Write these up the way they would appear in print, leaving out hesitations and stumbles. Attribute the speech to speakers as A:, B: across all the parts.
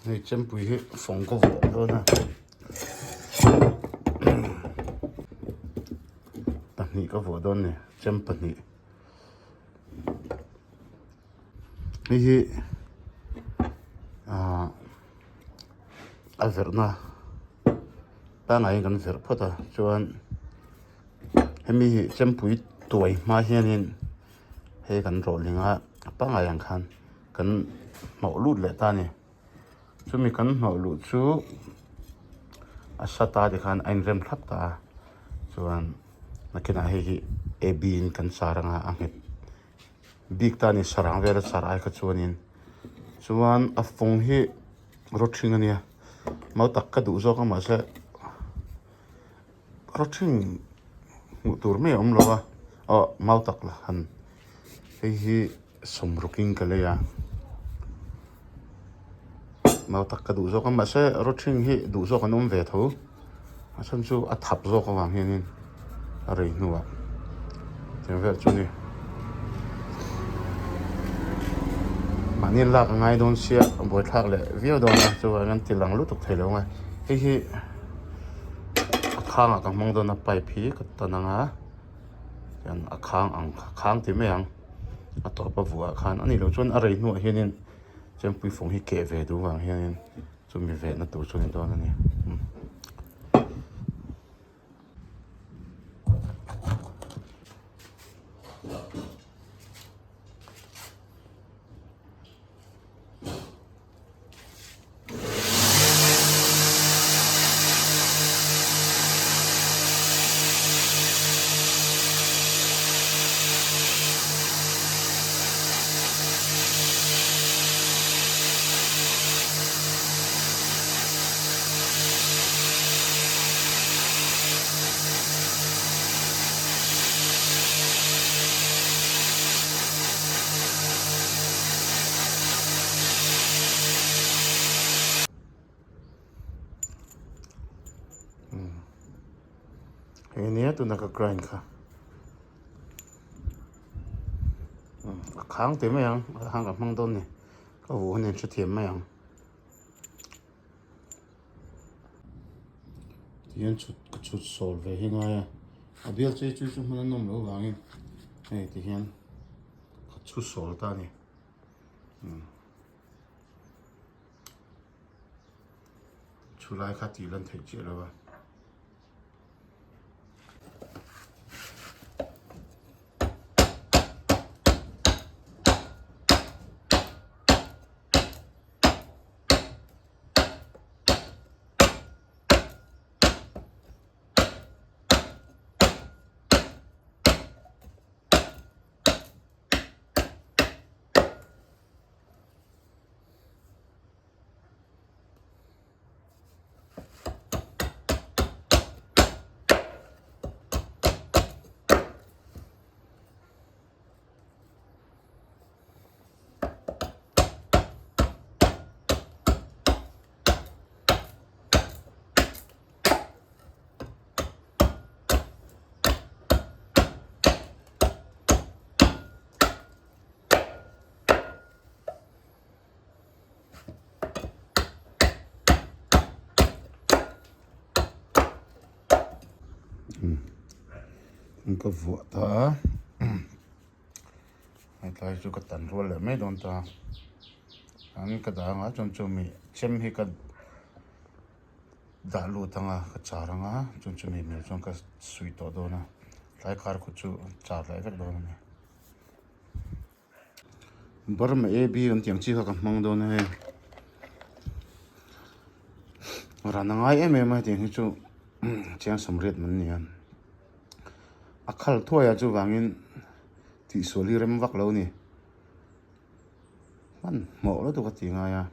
A: Hei chempui hi fawng ka vuah dawn a pahnih ka vuah dawn a ni chem pahnih hei hi ah a verhna pangngai in kan verh phawt a chuan hemi hi chempui tuai hma hianin hei kan rawh ling a pangngai ang khan kan hnawh lut leh ta a ni chumi kan hnawh luh chu a sa ta tikhan a inrem thlap ta a chuan nakinah hei hi a b in kan char anga a nghet bik ta a ni sarang vel a char ai kha chuanin chuan a fawng hi rawthing a nia mau tak ka duh zawk a mahse rawthing hmuh tur mai a awm lo a aw mau tak la han hei hi. Sawmrukin ka lei a, mau tak ka duh zawk a mahse rawthing hi duh zawk an awm ve tho a chhan chu a thap zawk avang hianin a rei hnuah tiang vel chu a ni mahni an lak a ngai dawn sia a buaithlak leh viau dawn a chuvangin an ti lang lutuk thei lo ang a hei hi a khangah ka hmang dawn a pipe hi ka tan ang a. Hian a khang ang khang ti mai ang a tawp a vuah ah khan a nih loh chuan a rei hnuah hianin chempui fawng hi keh ve duh vang hianin chumi vehna tur chu a ni dawn a ni. Hei nia tuna ka grind kha a khang teh mai ang a khang ka hmang dawn ni ka vuah hun hian hrethiam mai ang tihian chhut ka chhut sawl ve hi ngai a a bial chei chu chu hmun a nawm loh vangin hei tihian ka chhu sawl ta a ni. Chu lai kha tih lan theih chiah lo a. Ka vuah ta a hetlai chu ka tan rual leh mai dawn ta an ka dah anga chuan chumi chem hi ka dah lut anga ka char anga chuan chumi hmel chuan ka suih tawh dawn a tlai kar khaw chu char leh vek dawn a ni. Burma A B kan tih ang chi kha ka hmang dawn a hei ran a ngai em em a hetiang hi chu chiang sawmriat man a ni a a khal thuai a chuvangin tihsual hi rem vak lo a ni hmanhmawh lutuk a ti ngai a.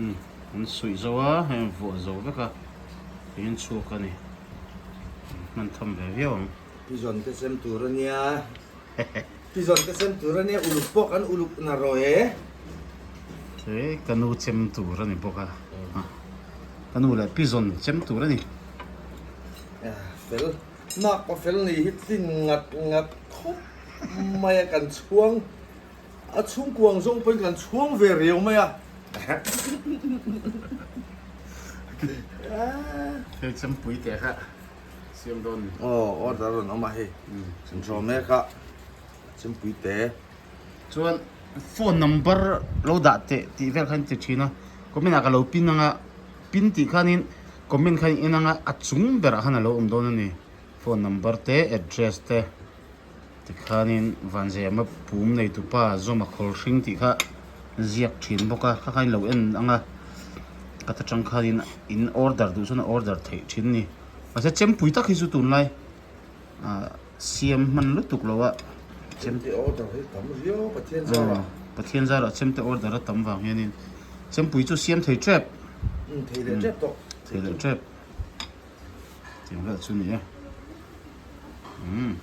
A: Umm an suih zo a, hei an vuah zo vek a, tiin chhuak a ni. Hman tham ve viau ang.
B: Pi zawn te sem tur a nia. Pi zawn te sem tur a nia, uluk pawh kan uluk na rawh e.
A: He ka nu chem tur a ni bawk a, ka nu leh pi zawn chem tur a ni.
B: Fel, nak pa fel ni hi tlin ngat ngat khawp mai a kan chhuang. A chhungkuang zawng pawhin kan chhuang ve riau mai a.
A: Hei chempui teh kha siam dawn ni.
B: Aw order rawn awm a hei. Kan hraw mek a chempui te.
A: Chuan phone number lo dah teh tih vel kha an ti thin a, comment ah ka lo pin anga pin tih khanin comment kha in en anga a chung berah khan a lo awm dawn a ni phone number te address te. Tikhanin Vanzema pum neitupa Zawma khawl hring tih kha ziak thin bawk a, kha kha in lo en ang a, ka ta tang khanin in order duh chuan a order theih thin a ni. Mahse chempui tak hi chu tunlai ah siam hman lutuk lo a.
B: Chemte order hi tam riau Pathian zarah.
A: Pathian zarah chemte order a tam vang hianin chempui chu siam thei tep.
B: Umm thei leh tep tawh.
A: Thei leh tep. Tiang vel chu a ni e. Umm.